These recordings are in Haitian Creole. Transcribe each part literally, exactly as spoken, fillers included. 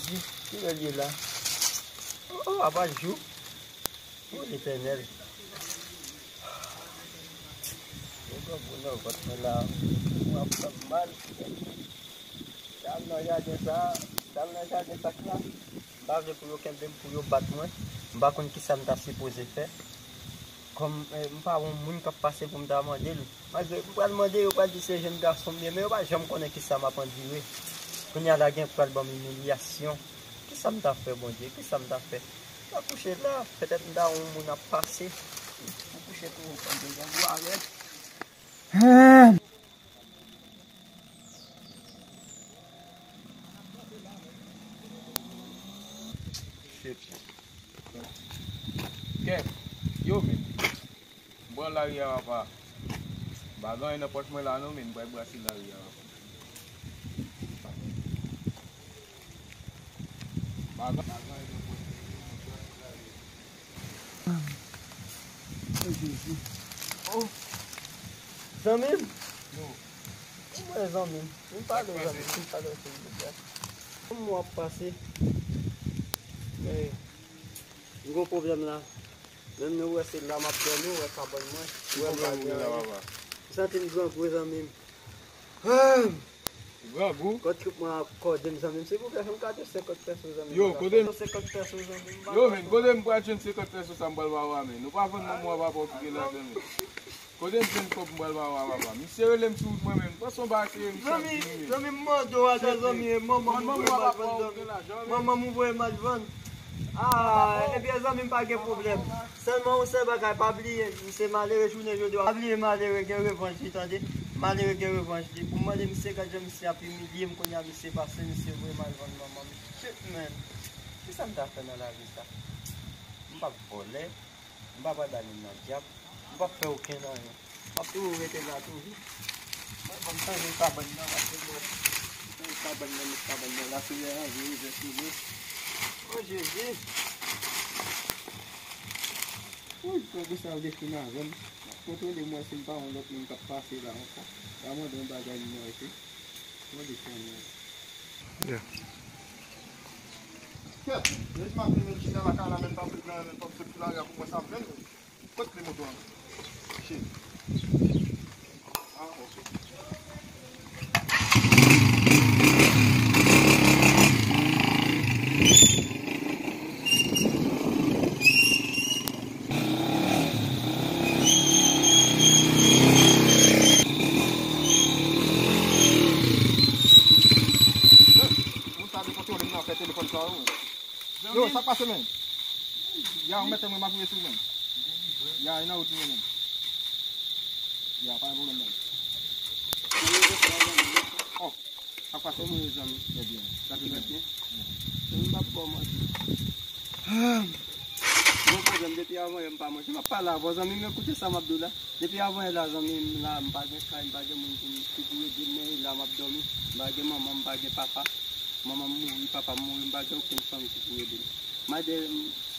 Ki lè l ye la? Oh, oh, apa jou? Oh, Letènèl. Yo pran pou nan vant mwen la. Mwen ap fè m mal. Dal nan jaden sa, dal nan jaden sa k la. M pa vle pou yo kenbe m, pou yo bat mwen. M pa konn kisa m ta sipoze fè. Kòm, eh, m pa wè yon moun k ap pase pou m ta mande l. Malgre m pral mande, yo pral di se jèn gason m ye, men yo pa janm konnen kisa m ap andire. Kounye a la gen pral ban m imilyasyon. Kisa m ta fè, Bondye? Kisa m ta fè? M ta kouche la, petèt m ta wè yon moun ap pase. M kouche tou, m pran de grangou avè l. Shit. Kè, yo, men. M pran lari a, papa. M pa gen anyen nan pòch mwen la non, men m pral brase lari a, papa. M pa gen, m pa gen anyen nan pòch mwen, men m brase lari a. Oh, Jezi. Oh. Zanmi m? Yo. Mwen zanmi m. Vin pale w, zanmi m. Vin pale w, silvouplè. Kòman w ap pase? Men, m gen yon pwoblèm la. Menm nou wè se la m ap dòmi, ou wè kabann mwen. Ou wè m pa gen anyen. M santi m grangou, zanmi m. Ah! Grangou? Kòt trip mwen ap kòde m, zanmi m. Silvouplè, fè m kado senkant pèso, zanmi m. Yo, kote m... Senkant pèso, zanmi m. Yo, men, kote m pral jwenn senkant pèso sa m pral ba w a, men? Nou pa vann manman w a papa w ki gen lajan, men. Kote m jwenn kòb m pral ba w a, papa? Misye rele m sou wout mwen menm. Panse yon bagay serye misye ap di m, men. Zanmi m, mande w atò, zanmi, manman m ou voye m al vann, zanmi. Manman m ou voye m al vann. Ah, ebyen, zanmi m, pa gen pwoblèm. Sèlman yon sèl bagay, pa bliye, misye malere jounen jodi a. Pa bliye, malere gen revanj li, tande. Malere gen revanj li. Pou m mande misye gad jan misye ap imilye m, kounye a misye pase, misye voye m al vann manman m. Shit, man. Kisa m ta fè nan lavi sa? M p ap vòlè. M pa pral ba nèg nan dyab. M p ap fè okenn anyen. M ap toujou rete la toujou. Mwen, ban m chanje kabann nan, paske bon, chanje kabann nan, met kabann nan la, soulè an vye, vye sou mwen. O Jezi! Wi, kòb sa yo defen avè m. M ap kontwole m wè si m pa wè yon lòt moun k ap pase la ankò. Pa mande yon bagay m manje. Mwen desann mwen. Yeah. Kèt, depi maten men chita lakay la, men pa fè gran, men pa fè sou lari a pou mwen sa vle. Kot kle moto an? Shit. Ah, ok. Moun sa dekontrole m nan fè telefòn sa, wi. Yo, sa k pase, men? Ya, ou mèt mwen, m ap voye sou mwen. Ya, e nan wout mwen, men. Ya, pa gen pwoblèm, men. Oh, sa k pase? Kòman w ye, zanmi? Trè byen. Sa ki mèt mwen? M p ap ba w manti. Bon pwoblèm, depi avan yè m pa manje. M ap pale avè w, zanmi m, men koute sa m ap di w la. Depi avan yè la, zanmi m, la, m pa gen kay, m pa gen moun pou m, ki pou ede m, men la, m ap dòmi. M pa gen manman, m pa gen papa. Manman m mouri, papa m mouri, m pa gen okenn fanmi ki pou ede m. Mande,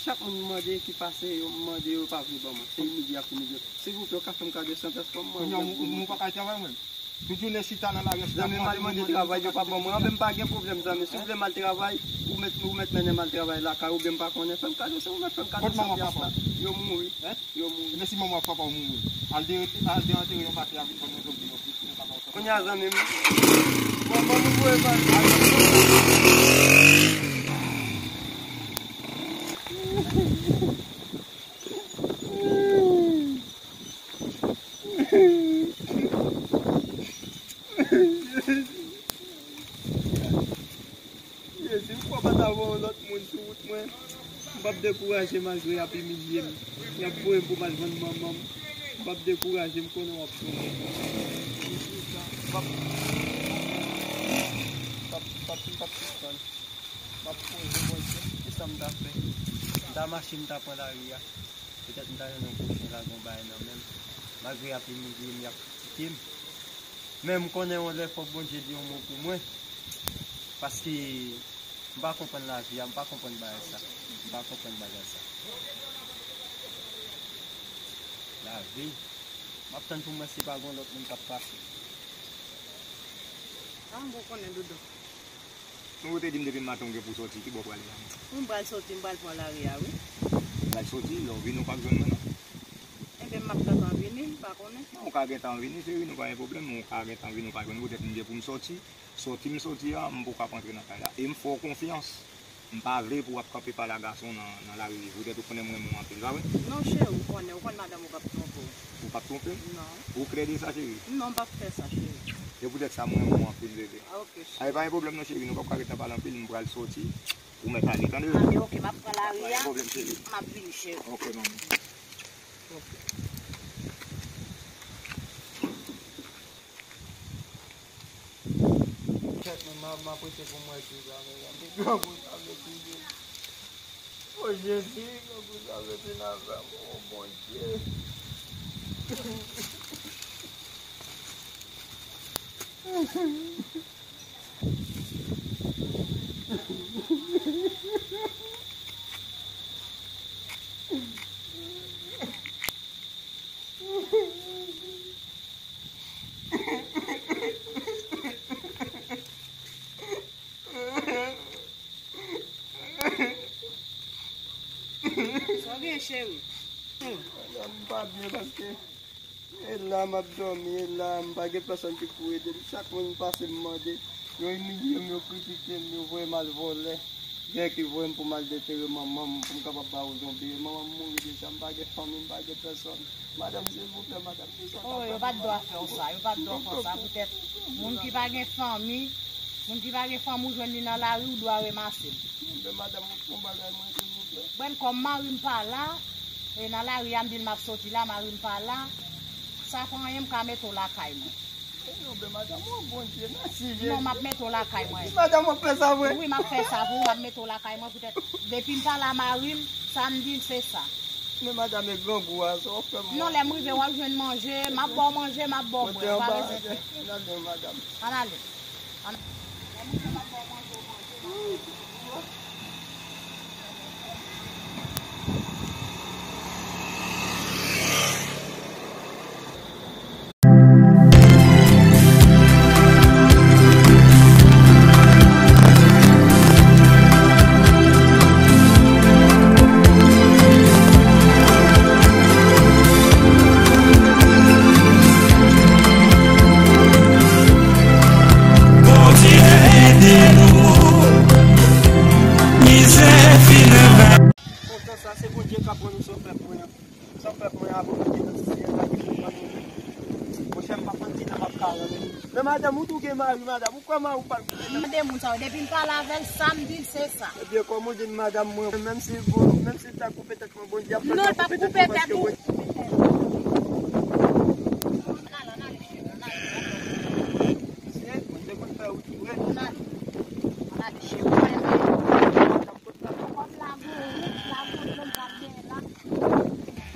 chak moun m mande ki pase, yo m mande, yo pa vle ban mwen. Se imilye y ap imilye. Silvouplè, ou ka fè m kado san pèso pou m manje. Kounye a, ou, ou pa ka al travay menm? Tout jounen chita nan lari a, chita mande moun, mande moun, travay, yo pa ban mwen. Anben, m pa gen pwoblèm, zanmi. Si w vle m al travay, ou mèt, ou mèt mennen m al travay lakay, oubyen m pa konnen. Fè m kado, se ou mèt fè m kado san pyas la. Yo mouri. Hein? Yo mouri. Men si manman ak papa w mouri, al de, al de antere yon pati a vin ban mwen, yo vin, yo vin, yo vin. Kounye a, zanmi m. Bon, bon, nou voye bal. Jezi, m kwè pa ta voye yon lòt moun sou wout mwen. M p ap dekouraje malgre y ap imilye m. Y ap voye m pou m al vann manman m. M p ap dekouraje, m konnen w ap sove m. M p ap, m p ap, m p ap, m p ap sispann. M ap poze Bondye, kisa m ta fè? M ta mache, m ta pran lari a. Petèt m ta jwenn yon kochon lage yon bagay nan men m. Malgre y ap imilye m, y ap kite m. Men m konnen yon lè fòk Bondye di yon mo pou mwen. Paske m pa konprann lavi a, m pa konprann bagay sa. M pa konprann bagay sa. Lavi. M ap tann pou m wè si pa gen yon lòt moun k ap pase. Ah, m bon konnen, Doudou. Ou te di m depi maten ou gen pou soti, ki bò w prale la? M pral soti, m pral pran lari a, wi. Ou pral soti, lè w vini, ou p ap jwenn mwen, non. Enben, m ap gentan vini, m pa konnen. Non, ou ka gentan vini, cheri, nou pa gen pwoblèm, men ou ka gentan vini, ou pa jwenn, poutèt m gen pou m soti. Soti m soti a, m poko ap antre nan kay la. E m fè w konfyans. M pa vle pou w ap kanpe pale a gason nan, nan lari. Poutèt ou konnen m renmen w anpil, pa vre? Non, cheri, ou konnen, ou konn madanm ou p ap twonpe w. Ou p ap twonpe m? Non. Ou klè de sa, cheri? Non, m p ap fè sa, cheri. E poutèt sa, m renmen w anpil, bebe. Ah, ok, cheri. Ay, pa gen pwoblèm non, cheri, nou p ap ka ret nan pale anpil, m pral soti. Ou mèt ale, tande? Ah, men ok, m ap pran lari a. Pa gen pwoblèm, cheri. M ap vini, cheri. Ok, manmi. Ok. Kèt, men m ap, m ap rete pou m wè ki sa, mezanmi. Grangou sa vle touye m. O Jezi, grangou sa vle vin avè m, o Bondye. Sa w gen, cheri? Madanm, m pa byen paske e la m ap dòmi, e la m pa gen pèsòn ki pou ede m. Chak moun m pase m mande, yo imilye m, yo kritike m, yo voye m al vòlè. Gen ki voye m pou m al detere manman m, pou m kapab ba yo zonbi. Manman m mouri deja, m pa gen fanmi, m pa gen pèsòn. Madanm, silvouplè, madanm, ki sa w ka fè? Oh, yo pa t dwa fè w sa, yo pa t dwa fè w sa, poutèt moun ki pa gen fanmi, moun ki pa gen fanmi, ou jwenn li nan lari, ou dwa ranmase l. Men madanm, yon bagay mwen, silvouplè. Bon, kòm mari m pa la, e nan lari a, m di l m ap soti la, mari m pa la, sa pa anyen, m ka mete w lakay mwen. Non, men madanm, o Bondye, mèsi Jezi. Non, m ap mete w lakay mwen. Madanm, w ap fè sa vre? Wi, m ap fè sa pou ou, m ap mete w lakay mwen poutèt depi m pa la mari m, sa m di l se sa. Men madanm, e grangou a, sa w ap fè m? Non, lè m rive, w ap jwenn manje, m ap ba w manje, m ap ba w bwè, ou pa bezwen pè. Ann ale, madanm. Ann ale. Ann ale. Bondye ede nou, mizè fin anba. Kontan sa, se Bondye k ap rann nou sa w fè pou mwen an. Sa w fè pou mwen an, Bondye nan sisye pa gen pou mwen. Monchè, m pa konn ki tan m ap ka rann nou. Men madanm, ou tou gen mari, madanm, ou kwè mari w pa. Mande moun sa yo, depi m pale avè l, sa m di l, se sa. Ebyen, kòm ou di m, madanm, mwen, menm si, menm si l ta koupe tèt mwen, Bondye ap fè l pa koupe tèt mwen, paske Bondye.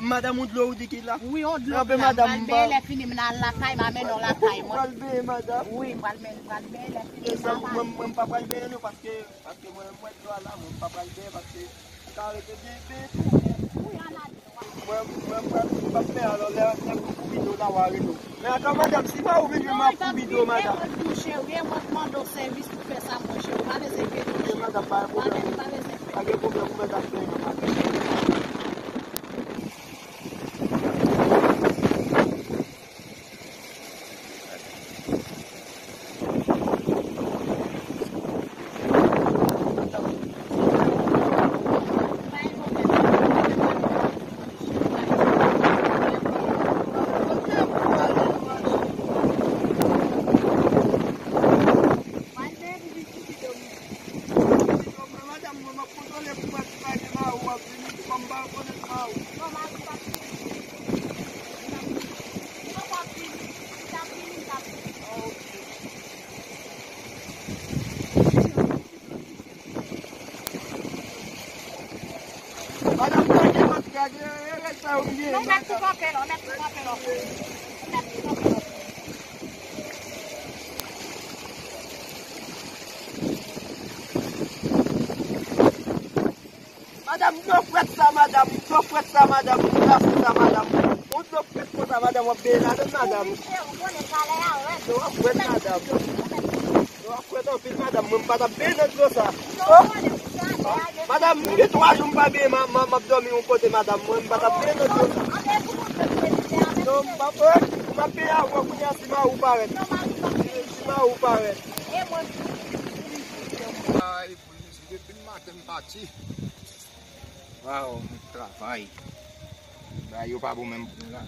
Madanm, yon dlo ou di ki la? Wi, yon dlo ki la. M pral benyen, lè fini m al lakay, m a mennen w lakay mwen. Ou pral benyen, madanm? Wi, m pral men-, m pral benyen, lè fini m al lakay. Mwen, mwen, m pa pral benyen non, paske, paske mwen, mwen dlo a la, mwen pa pral benyen, paske ou ka rete byen, byen tou. Wi, ann ale. Mwen, mwen, mwen, m p ap fè, alò, lè, lè pou, pou videyo la, w a rele w. Men atann, madanm, si pa ou vin jwenn mwen pou videyo, madanm. Non, e mwen k di w, cheri, e mwen k mande w sèvis pou fè sa, mwen, cheri. Pa bezwen enkyete w, cheri. Ok, madanm, pa gen pwoblèm. Pa gen, pa gen pwoblèm, ou mèt ap fè, non, pa gen pwoblèm. Madanm, mwen, m ap kontwole pou wè si pa gen mari w ap vini, kòm m pa rekonèt mari w. Non, mari w p ap vini. Li p ap vini. Li p ap vini, li p ap vini. Ah, ok. Madanm, gade, gade, gade, e règ sa yo m gen. Non, mèt tou kanpe la, mèt tou kanpe la. Mèt tou kanpe la. Madanm, dlo frèt sa, madanm, dlo frèt sa, madanm, ou glase sa, madanm. Yon dlo frèt konsa, madanm, w ap benyen ladann, madanm. Dlo a frèt, madanm. Dlo a frèt, Anpil, madanm, mwen, m pa t ap benyen nan dlo sa. Oh! Madanm, m gen twa jou m pa benyen, m a, m a, m ap dòmi yon kote, madanm, mwen, m pa t ap benyen nan dlo sa. Non, m p ap, eh, m ap benyen avè w kounye a si Mawou parèt. Si Mawou parèt. Ay, pou li, depi maten m pati. Waw, m travay. Bagay yo pa bon menm pou mwen la.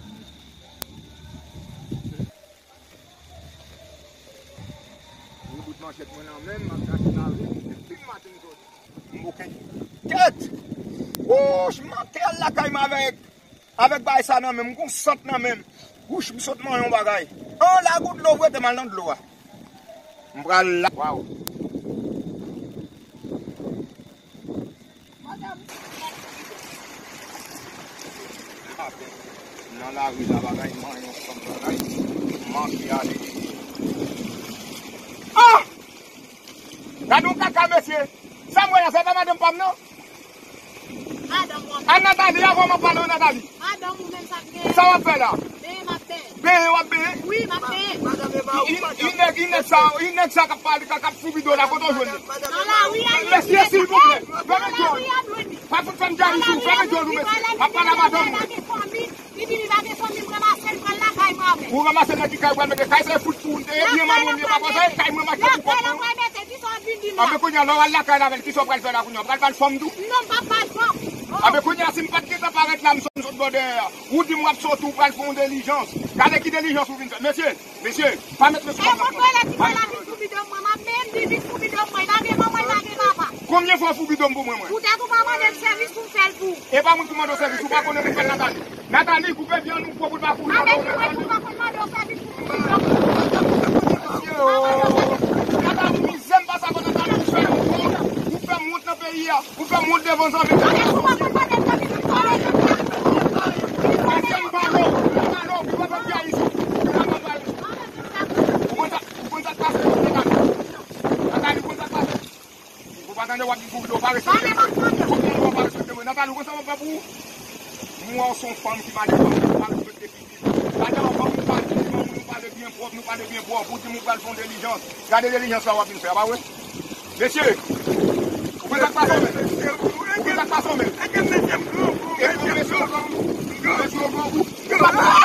Mwen bout manchèt mwen nan men m, m ap chache lavi, depi maten m sot. M bouke tèt. Wouch, m manke al lakay m avèk, avèk bagay sa nan men m, m gon sant nan men m. Wouch, m sot manyen yon bagay. An, lagout dlo vre, te m al nan dlo a. M pral la. Waw. Nan lari la, bagay manyen ansanm, bagay manke ale. Ah! Gade yon kaka, mesye. Sa m wè la, se pa madanm pa m, non? Madanm ou an. A, Nathalie, avan m ap pale w, Nathalie. Madanm ou menm, sa k gen? Sa w ap fè la? Benyen m ap benyen. Benyen w ap benyen? Wi, m ap benyen. Madanm e pa ou, madanm. Nèg, nèg sa, nèg sa k ap pale, k ap foubi dlo la, kote w jwenn li? Nan lari a, li. Mesye, silvouplè, fèmen djòl. Pa fout fè m djòl isit, fèmen djòl ou, mesye. M ap pale a madanm mwen. Li di li pa gen fanmi, m ranmase l, pral lakay mwen avè l. Ou ranmase l nan ki kay ou pral mete? Kay sa e fout pou ou, e byen manman m ye, papa, sa e kay mwen m achte pou kòb mwen. Anben kounye a, lè w al lakay la avè l, kisa w pral fè la kounye a? W pral ba l fanm tou? Non, m p ap ba l fanm. Anben kounye a, si m pa t gentan parèt la, m sot, m sot bò dèyè a. Ou di m w ap soti, ou pral fè yon delijans. Gade ki delijans ou vin fè. Mesye, mesye, pa met mesye. E kontrè lè ti frè la vin foubi dlo mwen, m ap benyen m di vin foubi dlo mwen, li pa gen manman, li pa gen papa. Konbyen fwa w foubi dlo m pou mwen, mwen? Poutèt ou pa mande m sèvis pou m fè l pou ou. E pa mwen ki mande w sèvis, ou pa konnen pou fè l, Nathalie. Nathalie, koupe vyann ou, fò pou l pa kouri. Avèk ki mwen pou pa konn mande w sèvis pou foubi dlo mwen? Yo, Nathalie, mizè m pase avè w, Nathalie, ou fè m wont, ou fè m wont nan peyi a. Ou fè m wont devan zanmi. Mesye, m pale w, m pale w, ki pa fè pyè isit. Ou konn sa, ou konn sa k pase, Nathalie? Nathalie, ou konn sa k pase? Ou pa tande w ap di pou ou pa respekte mwen. Ou pa respekte mwen. Nathalie, ou konn sa m ap fè pou ou? M wè w se yon fanm ki pa gen fanm, ki pa respekte fi. Gade anvan nou pale, nou pale byen pwòp, nou pale byen pwòp. Ou di m ou pral fè yon delijans. Gade delijans la w ap vin fè a, pa vre? Mesye, ou konn sa k pase w menm? Ou konn sa k pase w menm? E pou mesye yo pran ou, mesye yo pran ou.